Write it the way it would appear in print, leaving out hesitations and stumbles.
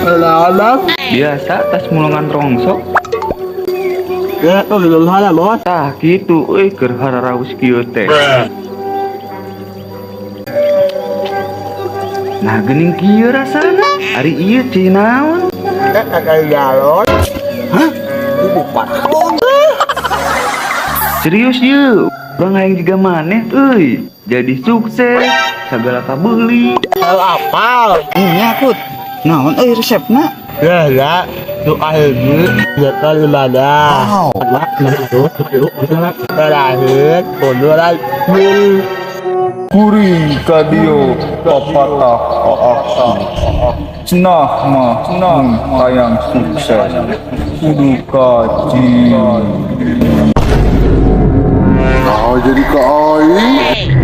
Alam. Biasa tas mulungan rongsok. Ya, tuh belum salah, Bos. Tah kitu euy, keur hararaus kieu teh. Nah, geuning kieu rasana. Ari ieu cai naon? Eh, kayak galon. Hah? Bupak. Serius yeuh, urang hayang jiga maneh euy. Jadi sukses, sagala kabeuli. Apal. Nya, Kut. Naon euy resepna? Ya, ya. Doa ini bukan ibadah. Terakhir, munduran mil. Kuring ka dieu papatah ka aki. Cenah mah mun hayang sukses kudu kaji. Nah, jadi ka aing.